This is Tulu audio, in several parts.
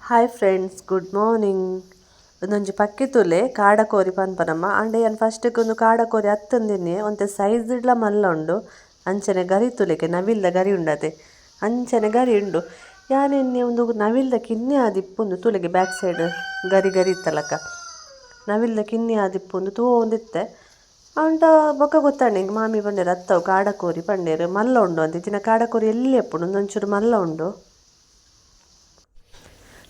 Hi friends, good morning. ಒಂದೊಂಜಿ ಪಕ್ಕಿ ತುಲೆ ಕಾಡಕೋರಿ ಪನ್ಪನಮ್ಮ ಅಂಡ ಯಾನ್ ಫಸ್ಟ್ ಒಂದು ಕಾಡಕೋರಿ ಅತ್ತಂದಿನಿ ಒಂತೆ ಸೈಜ್ ಇಡ್ಲ ಮಲ್ಲ ಉಂಡು ಅಂಚನೆ ಗರಿ ತುಲೆಗೆ ನವಿಲ್ದ ಗರಿ ಉಂಡತೆ ಅಂಚನೆ ಗರಿ ಉಂಡು ಯಾನೆನ್ನೆ ಒಂದು ನವಿಲ್ದ ಕಿನ್ನಿ ಆದಿಪ್ಪುಂದು ತುಲೆಗೆ ಬ್ಯಾಕ್ ಸೈಡ್ ಗರಿ ಗರಿ ಇತ್ತಲಕ್ಕ ನವಿಲ್ದ ಕಿನ್ನಿ ಆದಿಪ್ಪುಂದು ತೂವೊಂದಿತ್ತೆ ಅಂಡ ಬೊಕ್ಕ ಗೊತ್ತಾಂಡ್ ಎಂಕ್ ಮಾಮಿ ಪಂಡೇರು ಅತ್ತವು ಕಾಡಕೋರಿ ಪಂಡೇರು ಮಲ್ಲ ಉಂಡು ಅಂತ ಇತ್ತಿನ ಕಾಡಕೋರಿ ಎಲ್ಲಿ ಎಪ್ಪುಂಡು ಒಂದೊಂಚೂರು ಮಲ್ಲ ಉಂಡು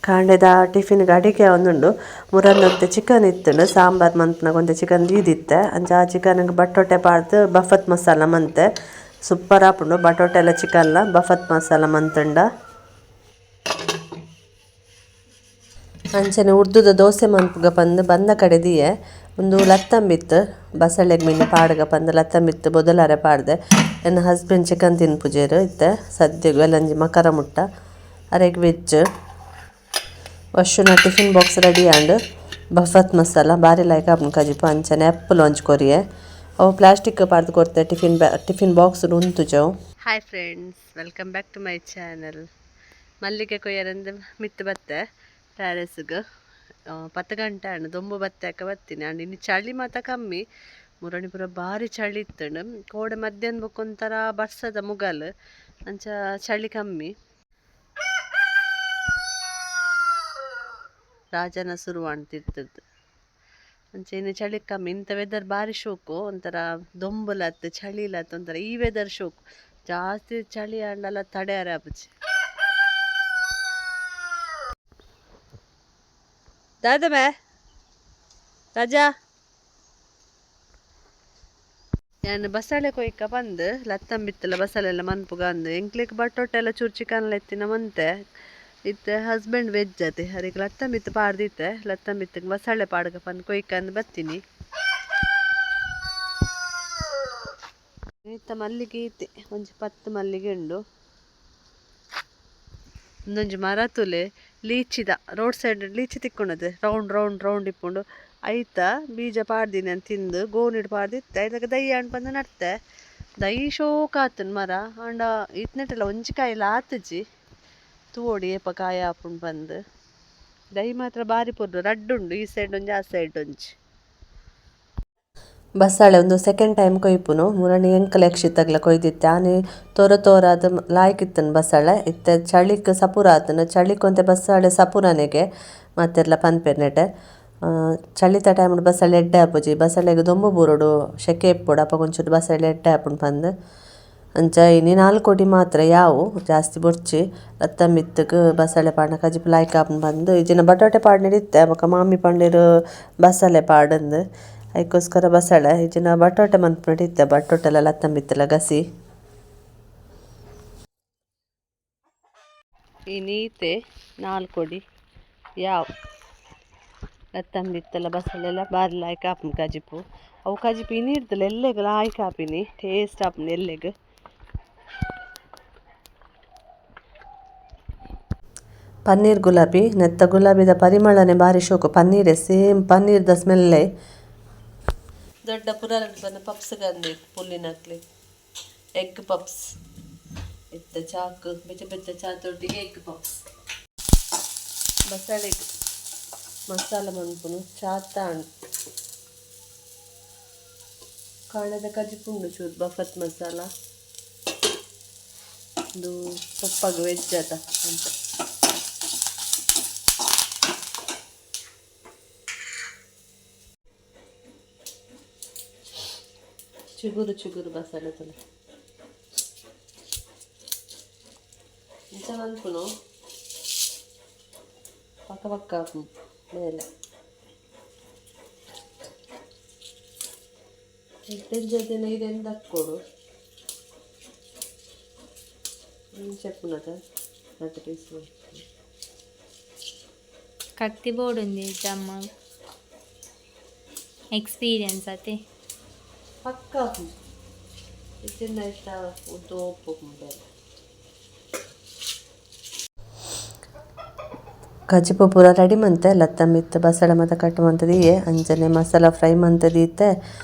ಕಾಂಡೆದ ಟಿಫಿನ್ಗೆ ಅಡಿಗೆ ಒಂದುಂಡು ಮುರನ್ನೊಂತೆ ಚಿಕನ್ ಇತ್ತುಂಡು ಸಾಂಬಾರ್ ಮಂತ್ನಾಗ ಒಂತೆ ಚಿಕನ್ ದೀದಿತ್ತೆ ಅಂಚ ಆ ಚಿಕನ್ಗೆ ಬಟೋಟೆ ಪಾಡ್ದು ಬಫತ್ ಮಸಾಲ ಮಂತೆ ಸೂಪರ್ ಆಪುಂಡು ಬಟೋಟೆ ಎಲ್ಲ ಚಿಕನ್ಲ ಬಫತ್ ಮಸಾಲ ಮಂತುಂಡ ಅಂಚನೆ ಉರ್ದುದ ದೋಸೆ ಮನ್ಪುಗ ಪಂದ್ ಬಂದ ಕಡೆ ದಿಯೆ ಉಂದು ಲತ್ತಂಬಿತ್ತು ಬಸಳೆಗ್ ಮಿನ್ನ ಪಾಡ್ಗ ಪಂದ್ ಲತ್ತಂಬಿತ್ತು ಬೊದಲಾರೆ ಪಾಡ್ದೆ ಎನ್ನ ಹಸ್ಬೆಂಡ್ ಚಿಕನ್ ತಿನ್ಪುಜೆರ್ ಇತ್ತೆ ಸದ್ಯಗ್ ವೆಲಂಜಿ ಮಕರ ಮುಟ್ಟ ಅರೆಗ್ veg ವಶುನ tiffin box ready and Bafat masala ಬಾರಿ ಲಾಯ್ಕ್ ಆಪುಂಡು ಕಜಿಪು ಅಂಚನೆ ಆಪಲ್ ಒಂಜಿ ಕೊರಿಯೆ ಅವು ಪ್ಲಾಸ್ಟಿಕ್ ಪಾಡ್ದು ಕೊರ್ತೆ tiffin tiffin box ಉಂತುಜವು. Hi friends, welcome back to my channel. ಮಲ್ಲಿಗೆ ಕೊಯ್ಯರಂದು ಮಿತ್ತು ಬತ್ತೆ ಪ್ಯಾಲೇಸ್ಗೆ 10 ಗಂಟೆ ಆಂಡ್ ದೊಂಬು ಬತ್ತೆ ಅಕ್ಕ ಬತ್ತೀನಿ ಅಂಡ್ ಇನ್ನು ಚಳಿ ಮಾತ ಕಮ್ಮಿ ಮುರಣಿ ಪೂರ ಬಾರಿ ಚಳಿ ಇತ್ತುಂಡು ಕೋಡೆ ಮಧ್ಯಾಹ್ನ ಬೊಕ್ಕ ಒಂಥರ ಬರ್ಸದ ಮುಗಲ್ ಅಂಚ ಚಳಿ ಕಮ್ಮಿ ರಾಜನ ಶುರುವಾಣ್ತಿರ್ತದ್ದು ಅಂಚ ಇನ್ನು ಚಳಿ ಕಮ್ಮಿ ಇಂಥ ವೆದರ್ ಬಾರಿ ಶೋಕು ಒಂಥರ ದೊಂಬುಲತ್ತು ಚಳಿಲತ್ತು ಒಂಥರ ಈ ವೆದರ್ ಶೋಕು ಜಾಸ್ತಿ ಚಳಿ ಆಂಡಲ ತಡೆಯರೆ ಆಪುಜಿ ದಾದಮೆ ರಾಜಾ ಯಾನ್ ಬಸಳೆ ಕೊಯ್ಕ ಪಂದ್ ಲತ್ತಂಬಿತ್ತಲ ಬಸಳೆಲ್ಲ ಮನ್ಪುಗ ಅಂದ್ ಎಂಕ್ಲೆಗ್ ಬಟೋಟೆ ಎಲ್ಲ ಚೂರು ಚಿಕನ್ ಎತ್ತಿನ ಮಂತೆ ಇತ್ತೆ ಹಸ್ಬೆಂಡ್ ವೆಜ್ ಅತೆ ಅರೆಗ್ ಲತ್ತಂಬಿತ್ತು ಪಾಡ್ದಿತ್ತೆ ಲತ್ತಂಬಿತ್ತಗ್ ಬಸಳೆ ಪಾಡ್ಗ ಪಂದ್ ಕೊಯ್ಕ ಅಂದ್ ಬತ್ತೀನಿ ಇತ್ತ ಮಲ್ಲಿಗೆ ಇತ್ತೆ ಒಂಜಿ 10 ಮಲ್ಲಿಗೆ ಉಂಡು ಒಂದೊಂಜಿ ಮರ ತುಲೆ ಲೀಚಿದ road side lychee ತಿಕ್ಕೊಂಡದೆ round round round ಇಪ್ಪುಂಡು ಐತ ಬೀಜ ಪಾಡ್ದಿನಿ ಅಂತ ತಿಂದು ಗೋನಿಡ್ ಪಾಡ್ದಿತ್ತೆ ಐತಕ ದೈ ಆಂಡ್ ಪಂದ್ ನಡ್ತೆ ದೈ ಶೋಕ ಆತುಂಡು ಮರ ಆಂಡ ಇತ್ನೆಟಲ ಒಂಜಿ ಕಾಯಿಲ ಆತುಜಿ ತೂವೊಡು ಏಪ ಕಾಯಿ ಆಪುಂಡು ಪಂದ್ ದೈ ಮಾತ್ರ ಬಾರಿ ಪೊರ್ಲು ರಡ್ಡ್ ಉಂಡು ಈ ಸೈಡ್ ಒಂಜಿ ಆ ಸೈಡ್ ಒಂಜಿ ಬಸಳೆ ಒಂದು ಸೆಕೆಂಡ್ ಟೈಮ್ ಕೊಯ್ಪುನು ಮುರಣಿ ಎಂಕಲ್ ಯಕ್ಷಿತಗ್ಲ ಕೊಯ್ದಿತ್ತೆ ಆನೆ ತೋರ ತೋರಾದ ಲಾಯ್ಕಿತ್ತನ್ ಬಸಳೆ ಇತ್ತೆ ಚಳಿಕ್ ಸಪುರ ಆತನು ಚಳಿಕ್ ಒಂತೆ ಬಸಳೆ ಸಪುರನೆಗೆ ಮಾತೆರ್ಲ ಪನ್ಪೆರ್ ನೆಟೆ ಚಳಿತ ಟೈಮ್ ಬಸಳೆ ಎಡ್ಡೆ ಆಪುಜಿ ಬಸಳೆಗ್ ದೊಂಬು ಬೂರೊಡು ಶೆಕೆ ಇಪ್ಪೊಡು ಅಪಗ ಒಂಚೂರು ಬಸಳೆ ಎಡ್ಡೆ ಆಪುಂಡು ಪಂದ್ ಅಂಚ ಇನಿ 4 ಕೋಟಿ ಮಾತ್ರ ಯಾವು ಜಾಸ್ತಿ ಬೊರ್ಚಿ ಲತ್ತಂಬಿತ್ತುಗ್ ಬಸಳೆ ಪಾಡ್ನ ಕಜಿಪು ಲಾಯ್ಕ್ ಆಪುಂಡು ಪಂದ್ ಇಜ್ಜಿಂಡ ಬಟಾಟೆ ಪಾಡ್ನೆಡ್ ಇತ್ತೆ ಬೊಕ ಮಾಮಿ ಪಂಡೆರ್ ಬಸಳೆ ಪಾಡಂದ್ ಐಕೋಸ್ಕರ ಬಸಳೆ ಇಜ್ಜಿಂಡ ಬಟಾಟೆ ಮನ್ಪುನೆಟ್ ಇತ್ತೆ ಬಟೋಟೆಲ ಲತ್ತಂಬಿತ್ತುಲ ಗಸಿ ಇನಿ ಈತೆ 4 ಕೊಡಿ ಯಾವು ಲತ್ತಂಬಿತ್ತಲ ಬಸಳೆಲ ಬಾರಿ ಲಾಯ್ಕ್ ಆಪುಂಡು ಕಜಿಪು ಅವು ಕಜಿಪು ಇನಿ ಇರ್ತಲ್ಲ ಎಲ್ಲೆಗ್ ಲಾಯ್ಕ್ ಆಪಿನಿ ಟೇಸ್ಟ್ ಆಪುಂಡು ಎಲ್ಲೆಗ್ ಪನ್ನೀರ್ ಗುಲಾಬಿ ನೆತ್ತ ಗುಲಾಬಿದ ಪರಿಮಳನೆ ಬಾರಿ ಶೋಕು ಪನ್ನೀರೆ ಸೇಮ್ ಪನ್ನೀರ್ದ ಸ್ಮೆಲ್ಲೆ ದೊಡ್ಡ ಪುರಲ್ ಬಂದು ಪಪ್ಸ್ ಗಂದಿ ಪುಲ್ಲಿನಕ್ಲಿ ಎಗ್ ಪಪ್ಸ್ ಇತ್ತ ಚಾಕು ಬೆಚ್ಚ ಬೆಚ್ಚ ಚಾತೊಟ್ಟಿಗೆ ಎಗ್ ಪಪ್ಸ್ ಬಸಳೆ ಮಸಾಲ ಮನ್ಪುನು ಚಾತ ಕಾಣದ ಕಜಿಪುಂಡು ಚೂರು ಬಫತ್ ಮಸಾಲ ಇದು ಪಪ್ಪಾಗ ವೆಜ್ ಅತ ಅಂತ ಚಿಗುರು ಚಿಗುರು ಬಸಳೆ ತುಲೆ ಇಂಚ ಮನ್ಪುನು ಪಕ್ಕ ಪಕ್ಕ ಮೇಲೆ ದಿನ ಇದೆಂದ ಕೊಡು ಚೆಪ್ಪುನತ ರಡ್ಡ್ ಪೀಸ್ ಕತ್ತಿ ಬೋಡುಂದಿ ಅಮ್ಮ ಎಕ್ಸ್ಪೀರಿಯನ್ಸ್ ಅತೆ ಪಕ್ಕ ಇತ್ತಿನ ಇತ್ತ ಉದ್ದು ಉಪ್ಪು ಬೇರೆ ಕಜಿಪು ಪೂರ ರೆಡಿ ಮಂತೆ ಲತ್ತಂಬಿತ್ತು ಬಸಳೆ ಮಾತ ಕಟ್ ಮಂತದಿಯೆ ಅಂಚನೆ ಮಸಾಲ ಫ್ರೈ ಮಂತದೀತೆ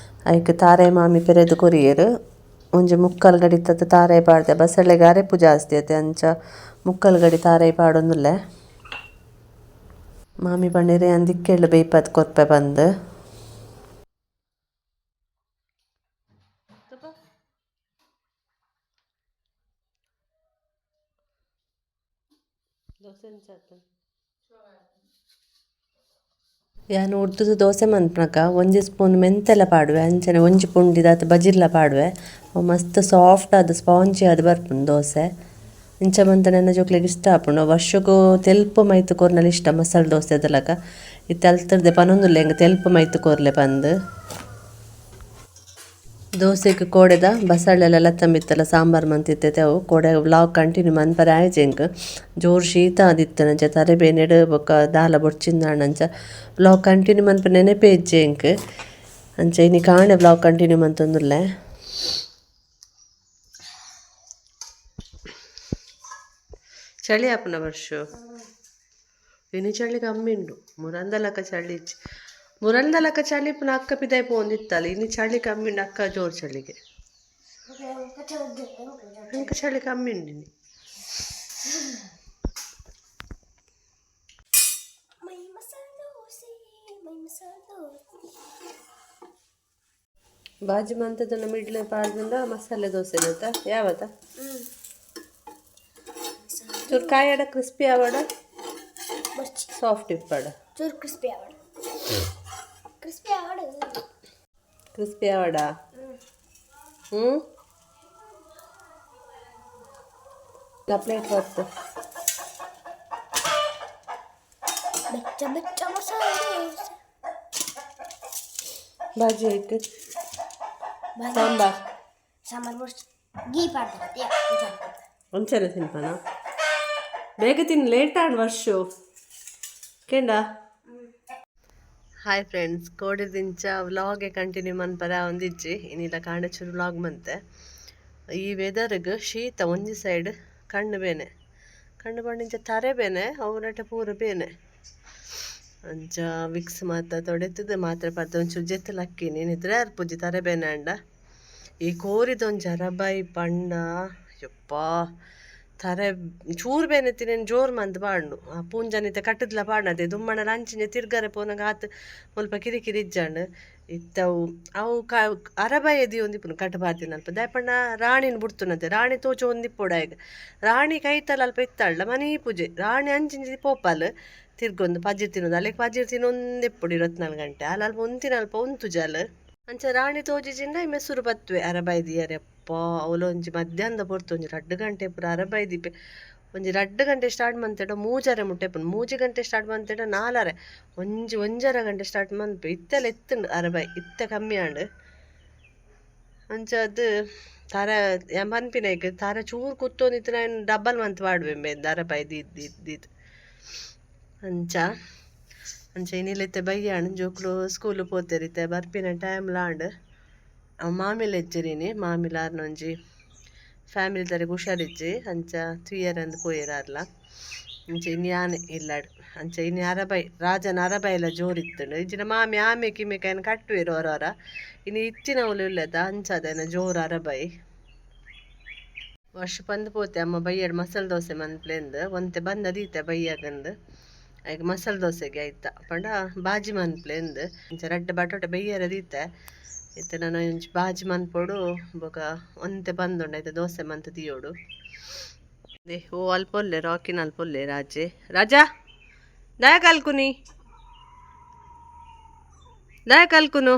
ಐಕ್ ತಾರೆ ಮಾಮಿ ಪೆರೆದು ಕೊರಿಯೆರ್ ಒಂಜಿ ಮುಕ್ಕಾಲ್ ಗಡಿತದ ತಾರೆ ಪಾಡ್ದೆ ಬಸಳೆಗ್ ಅರೆಪು ಜಾಸ್ತಿ ಅತೆ ಅಂಚ ಮುಕ್ಕಾಲ್ ಗಡಿ ತಾರೆ ಪಾಡೊಂದುಲ್ಲೆ. ಮಾಮಿ ಪಂಡೆರ್ ಯಾನ್ ದಿಕ್ಕೆಲ್ ಬೇಯ್ಪದ್ ಕೊರ್ಪೆ ಪಂದ್. ಯಾನ್ ಉರ್ದುದ ದೋಸೆ ಮನ್ಪುನಗ ಒಂಜಿ ಸ್ಪೂನ್ ಮೆಂತೆಲ ಪಾಡುವೆ ಅಂಚನೆ ಒಂಜಿ ಪುಂಡಿ ದಾತ್ ಬಜಿರ್ಲ ಪಾಡುವೆ. ಅವು ಮಸ್ತ್ ಸಾಫ್ಟ್ ಆದ್ ಸ್ಪಾಂಜಿ ಆದ್ ಬರ್ಪುಂಡು ದೋಸೆ. ಇಂಚ ಮಂತುಂಡ ಎನ್ನ ಜೋಕ್ಲೆಗ್ ಇಷ್ಟ ಆಪುಂಡು. ವರ್ಷಗು ತೆಲ್ಪು ಮೈತ್ ಕೊರ್ನಲ ಇಷ್ಟ ಮಸಾಲೆ ದೋಸೆದ ಲೆಕ. ಇತ್ತೆ ಅಲ್ತುರ್ದೆ ಪನೊಂದುಲ್ಲೆ ಎಂಕ್ ತೆಲ್ಪು ಮೈತ್ ಕೊರ್ಲೆ ಪಂದ್. ದೋಸೆಗ್ ಕೋಡೆದ ಬಸಳೆಲ ಲತ್ತಂಬಿತ್ತಲ ಸಾಂಬಾರ್ ಮಂತಿತ್ತೆ ಅವು ಕೋಡೆ ವ್ಲಾಗ್ ಕಂಟಿನ್ಯೂ ಮನ್ಪರೆ ಆಯಿಜಿ ಎಂಕ್. ಜೋರು ಶೀತ ಆದಿತ್ತುಂಡು ಅಂಚ ತರೆ ಬೇನೆಡ್ ಬೊಕ ದಾಲ ಬೊಡ್ಚಿಂದಾಂಡ ಅಂಚ ವ್ಲಾಗ್ ಕಂಟಿನ್ಯೂ ಮನ್ಪುನ ನೆನಪೇ ಇಜ್ಜಿ ಎಂಕ್. ಅಂಚ ಇನಿ ಕಾಂಡೆ ವ್ಲಾಗ್ ಕಂಟಿನ್ಯೂ ಮಂತೊಂದುಲ್ಲೆ. ಚಳಿ ಆಪುನ ವರ್ಷ ಇನಿ ಚಳಿ ಕಮ್ಮಿ ಉಂಡು ಮುರಂದಲಕ ಚಳಿ ಇಜ್ಜಿ ಮುರಂದಲಕ ಚಳಿ ಪುನ ಅಕ್ಕ ಪಿದಾಯಿ ಪೋವೊಂದಿತ್ತಲ್ಲ ಇನಿ ಚಳಿ ಕಮ್ಮಿ ಉಂಡು ಅಕ್ಕ ಜೋರು ಚಳಿಗೆ ಅಂಕ ಚಳಿ ಕಮ್ಮಿ ಉಂಡು ಇನಿ. My masala dosa, my masala dosa. ಬಾಜಿ ಮಂತದನ್ನ ಮಿಡ್ಲ್ ಪಾಡ್ದಿಂದ ಮಸಾಲೆ ದೋಸೆ ಅಂತ ಯಾವತ್ತ ಚೂರು ಕಾಯಾಡ ಕ್ರಿಸ್ಪಿ ಆವಡ. ಬೊರ್ಚಿ. ಸಾಫ್ಟ್ ಇಪ್ಪಡ. ಚೂರು ಕ್ರಿಸ್ಪಿ ಆವಡ್, ಕ್ರಿಸ್ಪಿ ಆವಡ್. ಕ್ರಿಸ್ಪಿ ಆವಡ. ಹ್ಞೂ, ಪ್ಲೇಟ್ ಬತ್ತು. ಬೆಚ್ಚ ಬೆಚ್ಚ ಮಸಾಲ ದೋಸೆ. ಬಾಜಿ ಐಕ್ ಸಾಂಬಾರ್. ಸಾಂಬಾರ್ ಬೊರ್ಚಿ, ಗೀ ಪಾಡ್ದು. ಒಂಚನೆ ತಿನ್ಪನ, ಬೇಗ ತಿನ್, ಲೇಟ್ ಆಂಡ್ ವರ್ಷು ಕೇಂಡ. ಹಾಯ್ ಫ್ರೆಂಡ್ಸ್, ಕೋಡೆದಿಂಚ ವ್ಲಾಗೆ ಕಂಟಿನ್ಯೂ ಮನ್ಪರೆ ಒಂದಿಜ್ಜಿ. ಇನ್ನಿಲ್ಲ ಕಾಂಡೆ ಚೂರು ವ್ಲಾಗ್ ಮಂತೆ. ಈ ವೆದರ್ಗ್ ಶೀತ ಒಂಜಿ ಸೈಡ್, ಕಣ್ಣು ಬೇನೆ, ಕಣ್ಣು ಪಂಡಿಂಚ ತರೆ ಬೇನೆ, ಅವು ನಟೆ ಪೂರ ಬೇನೆ. ಅಂಚ ವಿಕ್ಸ್ ಮಾತ ತೊಡೆತದ ಮಾತ್ರೆ ಪತ್ತ ಒಂಚೂರು ಜೆತ್ತು ಲಕ್ಕಿನಿ. ನಿದ್ರೆ ಅರ್ಪುಜಿ ತರೆ ಬೇನೆ ಅಂಡ. ಈ ಕೋರಿದೊಂಜಿ ಅರಬಾಯಿ ಪಂಡ ಯಪ್ಪಾ, ತರೆ ಚೂರು ಬೇನೆ ತಿನೇನು ಜೋರು ಮಂತ್ ಪಾಂಡು. ಆ ಪೂಂಜನಿತೆ ಕಟ್ಟುದ್ಲ ಪಾಡ್ನತೆ ದುಮ್ಮಣ ಅಂಚಿನ ತಿರ್ಗರೆ ಪೋನಗ ಆತ್ ಮುಲ್ಪ ಕಿರಿಕಿರಿ ಇಜ್ಜಂಡ್ ಇತ್ತವು. ಅವು ಕ ಅರಬಾಯಿ ದೀವೊಂದಿಪ್ಪುನು ಕಟ್ಟು ಪಾಡ್ದಿನ ಅಲ್ಪ. ದಾಯೆ ಪಂಡ ರಾಣಿನ್ ಬುಡ್ತುನತೆ, ರಾಣಿ ತೋಚೊಂದಿಪ್ಪೊಡು ಆಯಗ್. ರಾಣಿ ಕೈತಲ್ ಅಲ್ಪ ಇತ್ತಾಳ್ಡ ಮನೀ ಪೂಜೆ. ರಾಣಿ ಅಂಚಿಂಚಿ ಪೋಪಲ್ ತಿರ್ಗೊಂದು ಪಜಿರ್ ತಿನ್ನೋದು. ಅಲೆಗ್ ಪಜಿರ್ ತಿನ್ನೊಂದಿಪ್ಪೊಡು 24 ಗಂಟೆ. ಅಲ್ ಅಲ್ಪ ಉಂತಿನ ಅಲ್ಪ ಉಂತುಜಲ್. ಅಂಚ ರಾಣಿ ತೋಜಿಜಿಂಡ ಮೆಸುರು ಬತ್ತುವೆ ಅರಬಾಯಿ ದಿಯರೆ. ಅಪ್ಪ, ಅವಲೊಂಜಿ ಮಧ್ಯಾಹ್ನದ ಪೊರ್ತು ಒಂಜಿ 2 ಗಂಟೆ ಪೂರ ಅರಬಾಯಿ ದೀಪೆ. ಒಂಜಿ 2 ಗಂಟೆ ಸ್ಟಾರ್ಟ್ ಮಂತೆಡ ಮೂಜರೆ ಮುಟ್ಟೆ ಇಪ್ಪುಂಡು. 3 ಗಂಟೆ ಸ್ಟಾರ್ಟ್ ಮಂತೆಡ ನಾಲರೆ, ಒಂಜಿ ಒಂಜರೆ ಗಂಟೆ ಸ್ಟಾರ್ಟ್ ಮನ್ಪೆ. ಇತ್ತೆಲ ಎತ್ತುಂಡು ಅರಬಾಯಿ, ಇತ್ತೆ ಕಮ್ಮಿ ಆಂಡ್. ಅಂಚ ಅದು ತರೆ ಯಾನ್ ಪನ್ಪಿನೈಕ್ ತರೆ ಚೂರು ಕುತ್ತೊಂದಿತ್ತಿನ ಡಬ್ಬಲ್ ಮಂತ್ ಪಾಡುವೆ ಇಂಬೆಂದ್ ಅರಬಾಯಿ ದೀದ್ ದೀದ್ ದೀದ್. ಅಂಚ ಅಂಚ ಇನಿಲ ಇತ್ತೆ ಬಯ್ಯಾಣ್, ಜೋಕುಲು ಸ್ಕೂಲ್ ಪೋತೆರ್, ಇತ್ತೆ ಬರ್ಪಿನ ಟೈಮ್ ಲಾಂಡ್. ಮಾಮಿಲ ಇಜ್ಜೆರ್ ಇನಿ. ಮಾಮಿಲ ಆರ್ನ ಒಂಜಿ ಫ್ಯಾಮಿಲಿ ಹುಷಾರಿಜ್ಜಿ, ಅಂಚ ತೂಯೆರಂದ್ ಪೋಯೆರ್ ಆರ್ಲ. ಅಂಚ ಇನಿ ಯಾನೆ ಇಲ್ಲಡ್. ಅಂಚ ಇನಿ ಅರಬಾಯಿ ರಾಜನ ಅರಬಾಯಿಲ ಜೋರು ಇತ್ತುಂಡು. ಇಜ್ಜಿಂಡ ಮಾಮಿ ಆಮೆ ಕಿಮೆಕ್ ಐನ್ ಕಟ್ಟುವೆರ್ ಒರ ಒರ. ಇನಿ ಇತ್ತಿನವುಲು ಇಲ್ಲದ, ಅಂಚಾದ ಜೋರು ಅರಬಾಯಿ. ವರ್ಷ ಪಂದ್ ಪೋತೆ ಅಮ್ಮ ಬಯ್ಯಡ್ ಮಸಾಲೆ ದೋಸೆ ಮನ್ಪ್ಲೆಂದ್. ಒಂತೆ ಬಂದ ದೀತೆ ಬಯ್ಯಗಂದ್. ಐಕ್ ಮಸಾಲೆ ದೋಸೆಗೆ ಆಯ್ತ ಪಂಡ ಬಾಜಿ ಮನ್ಪ್ಲೆಂದ್. ಇಂಚ ರಡ್ಡ್ ಬಟೋಟೆ ಬಯ್ಯರ ದೀತೆ. ಇತ್ತೆ ನನ ಒಂಜಿ ಬಾಜಿ ಮನ್ಪೊಡು, ಬೊಕ ಒಂತೆ ಬಂದುಂಡು, ಐತೆ ದೋಸೆ ಮಂತ್ ದೀಯೋಡು. ಓ ಅಲ್ಪ ಉಲ್ಲೆ ರಾಕಿನ ಅಲ್ಪ ಉಲ್ಲೆ ರಾಜೆ. ರಾಜಾ, ದಾಯ ಕಲ್ಕುನಿ, ದಾಯ ಕಲ್ಕುನು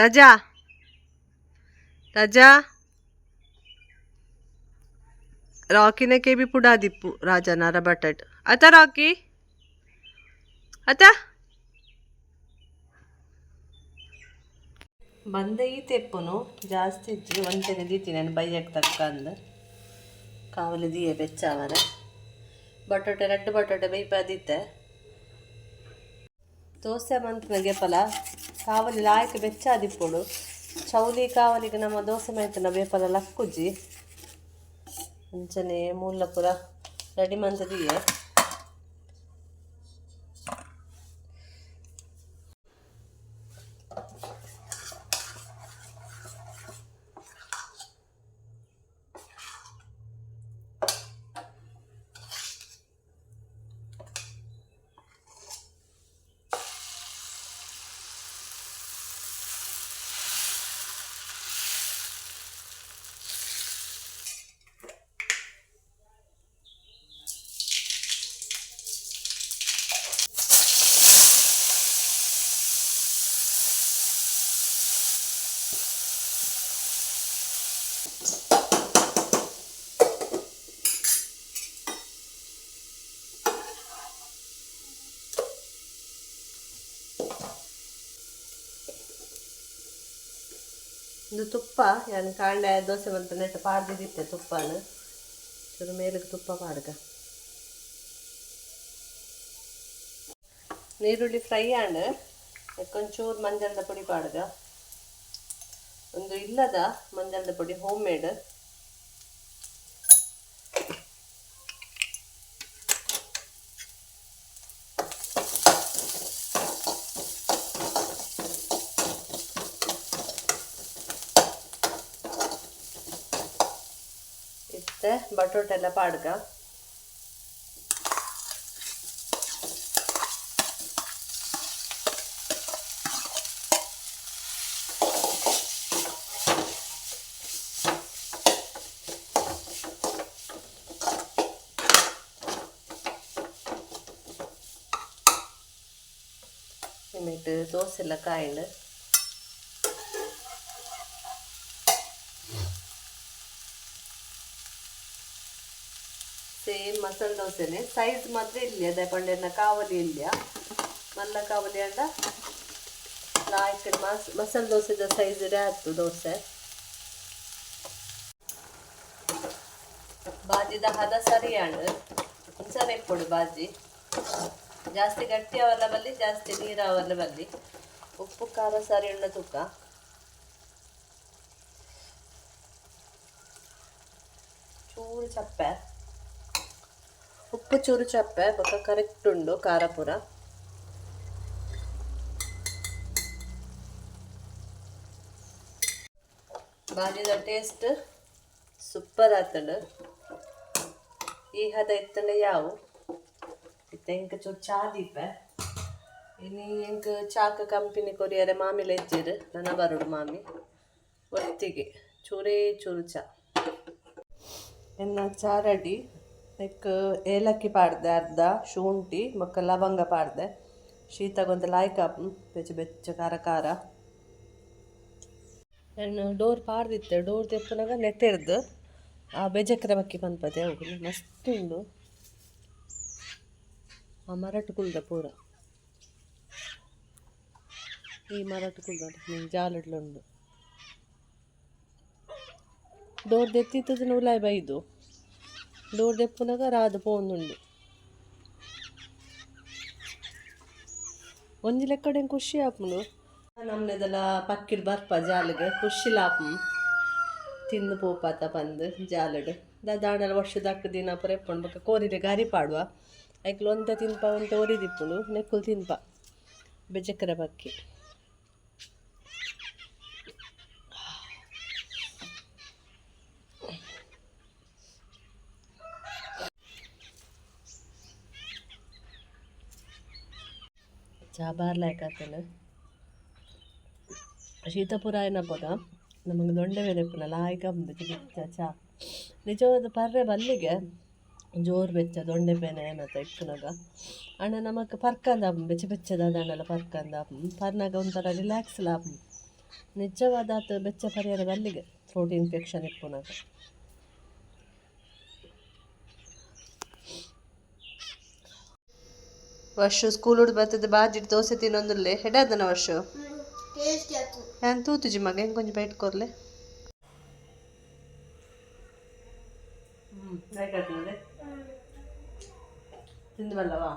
ರಾಜಾ, ರಾಜಾ. ರಾಕಿನ ಕೆಬಿ ಪುಡಾದಿಪ್ಪು ರಾಜನ ಅರ ಬಟಟ್ ಅತ ರಾಕಿ ಅತ. ಬಂದ ಈ ತೆಪ್ಪುನು ಜಾಸ್ತಿ ಇಜ್ಜಿ, ಒಂತೆನೆ ದೀತಿ ನಾನು ಬಯ್ಯಕ್ಕೆ ತಕ್ಕಂದ್. ಕಾವಲಿ ದಿಯೆ ಬೆಚ್ಚಾವರೆ. ಬಟೋಟೆ ರಡ್ಡು ಬಟೋಟೆ ಬೇಯ್ಪಾದಿತ್ತೆ. ದೋಸೆ ಮಂತ್ನ ಗೆಪಲ ಕಾವಲಿ ಲಾಯ್ಕ್ ಬೆಚ್ಚಾದಿಪ್ಪೊಡು. ಚೌಲಿ ಕಾವಲಿಗೆ ನಮ್ಮ ದೋಸೆ ಮೈತನ ಬೇಪಲ ಲಕ್ಕುಜಿ. ಅಂಚನೆ ಮೂಲ ಪೂರ ರೆಡಿ ಮಂತ್ ದಿಯೆ. ಇಂದು ತುಪ್ಪ ಯಾನ್ ಕಾಂಡೆ ದೋಸೆ ಮಲ್ಪುನೆಟ್ ಪಾಡ್ದಿತ್ತೆ ತುಪ್ಪನು ಚೂರು ಮೇಲಕ್ಕೆ ತುಪ್ಪ ಪಾಡ್ಗ. ನೀರುಳ್ಳಿ ಫ್ರೈ ಆಂಡ್ ಒಂಚೂರು ಮಂಜಲ್ದ ಪೊಡಿ ಪಾಡ್ಗ. ಒಂದು ಇಲ್ಲದ ಮಂಜಲ್ದ ಪೊಡಿ ಹೋಮ್ ಮೇಡ್. ಇತ್ತೆ ಬಟೋಟೆಲ್ಲ ಪಾಡ್ಗ. ನಿಮಿಟ್ ದೋಸೆ ಎಲ್ಲ ಕಾಯಿಂಡ್. ಸೇಮ್ ಮಸಾಲೆ ದೋಸೆನೆ, ಸೈಜ್ ಮಾತ್ರ ಇಲ್ಲ, ಅದೇ ಪಂಡೆನ ಕಾವಲಿ ಇಲ್ಲ, ಮಲ್ಲ ಕಾವಲಿ ಅಂಡ ಲಾಯ್ಕ್ ಮಸಾಲೆ ದೋಸೆದ ಸೈಜ್ ಆಯ್ತು ದೋಸೆ. ಬಾಜಿದ ಹದ ಸರಿ ಅಂಡ್ ಒಂದ್ಸರಿ ಇಪ್ಪೊಡು ಬಾಜಿ, ಜಾಸ್ತಿ ಗಟ್ಟಿ ಅವಲ್ಲ ಬಲ್ಲಿ, ಜಾಸ್ತಿ ನೀರು ಅವಲ್ಲ ಬಲ್ಲಿ. ಉಪ್ಪು ಖಾರ ಸರಿ ಉಂಡ ತೂಕ. ಚೂರು ಚಪ್ಪೆ ಉಪ್ಪು, ಚೂರು ಚಪ್ಪೆ ಬೊಕ್ಕ ಕರೆಕ್ಟ್ ಉಂಡು ಖಾರ ಪೂರ. ಬಾಜಿದ ಟೇಸ್ಟ್ ಸೂಪರ್ ಆತಂಡು. ಈ ಹದ ಇತ್ತಂಡ ಯಾವು ಇತ್ತೆ ಎಂಕ್ ಚೂರು ಚಾ ದೀಪೆ. ಇನಿ ಎಂಕ್ ಚಾಕ ಕಂಪನಿ ಕೊರಿಯರೆ ಮಾಮಿ ಲೆಜ್ಜಿರು, ನನ ಬರೋಡು ಮಾಮಿ ಒತ್ತಿಗೆ ಚೂರೇ ಚೂರು ಚಾ. ಎನ್ನ ಚಾ ರೆಡಿ. ನೆಕ್ ಏಲಕ್ಕಿ ಪಾಡ್ದೆ, ಅರ್ಧ ಶುಂಠಿ ಬೊಕ್ಕ ಲವಂಗ ಪಾಡ್ದೆ. ಶೀತಗೊಂದು ಲಾಯ್ಕ್ ಬೆಚ್ಚ ಬೆಚ್ಚ ಖಾರ ಖಾರ. ಎನ್ನು ಡೋರ್ ಪಾಡ್ದಿತ್ತೆ, ಡೋರ್ ದೆಪ್ಪುನಗ ನೆತ್ತೆರ್ದು ಆ ಬೆಜಕ್ರೆ ಬಕ್ಕಿ ಪನ್ಪತೆ ಅವು ಮಸ್ತ್ ಉಂಡು. ಆ ಮರಟ್ ಕುಲ್ದ ಪೂರ, ಈ ಮರಟ್ ಕುಲ್ದ ಜಾಲಡ್ಲುಂಡು. ಡೋರ್ ದೆತ್ತಿತ್ತದ ಉಲಾಯ್ ಬೈದು, ಡೋರ್ ದೆಪ್ಪುನಗ ರಾದ್ ಪೋಂದುಂಡು. ಒಂಜಿ ಲೆಕ್ಕಡೆ ಖುಷಿ ಆಪುಂಡು. ನಮ್ನೆದೆಲ್ಲ ಪಕ್ಕಿಲ್ ಬರ್ಪ ಜಾಲಿಗೆ ಖುಷಿಲಾಪು ತಿಂದು ಪೋಪಾತ ಪಂದ್ ಜಾಲಡ್ ದಾದಾಂಡಲ ವರ್ಷದಕ್ ದಿನ ಪೂರ ಇಪ್ಪುಂಡು. ಬೊಕ್ಕ ಕೋರಿದ ಗಾರಿ ಪಾಡುವ, ಐಕ್ಲು ಒಂತೆ ತಿನ್ಪ ಒಂತೆ ಒರಿದಿಪ್ಪುಂಡು, ನೆಕ್ಕುಲು ತಿನ್ಪ ಬೆಜಕರ ಪಕ್ಕಿ. ಚಾ ಬಾರ್ಲಾಯ್ಕ ಆತನ. ಶೀತ ಪೂರ ಆಯ್ನಪಗ ನಮಗೆ ದೊಂಡೆ ಬೇರೆ ಇಪ್ಪುನ ಲಾಯ್ಕ ಬೆಚ್ಚ ಚಾ ನಿಜವಾದ ಪರ್ರೆ ಬಲ್ಲಿಗೆ ಜೋರು ಬೆಚ್ಚ ದೊಂಡೆ ಬೇನೆ ಮಾತ ಇಪ್ಪುನಗ. ಅಣ್ಣ ನಮಕ್ ಪರ್ಕಂದ ಬೆಚ್ಚ ಬೆಚ್ಚದ ದಾಂಡಲ ಪರ್ಕಂದ ಪರ್ನಾಗ ಒಂಥರ ರಿಲ್ಯಾಕ್ಸ್ ಲಾಪ. ನಿಜವಾದ ಆತ ಬೆಚ್ಚ ಪರಿಹಾರ ಬಲ್ಲಿಗೆ ಥ್ರೋಟ್ ಇನ್ಫೆಕ್ಷನ್ ಇಪ್ಪುನಗ. ವರ್ಷ ಸ್ಕೂಲ್ ಬರ್ತದೆ ಬಾಜಿಡ್ ದೋಸೆ ತಿನ್ನೊಂದುಲ್ಲೆ ಹೆಡಾದನ ವರ್ಷ ಟೇಸ್ಟಿ ಆಯ್ತು. ನಾನು ತೂತುಜಿ ಮಗ, ಹೆಂಗೆ ಕೊಂಚ ಬೈಟ್ ಕೊರ್ಲೆ. ತಿಂದು ಬಲ್ಲವಾ.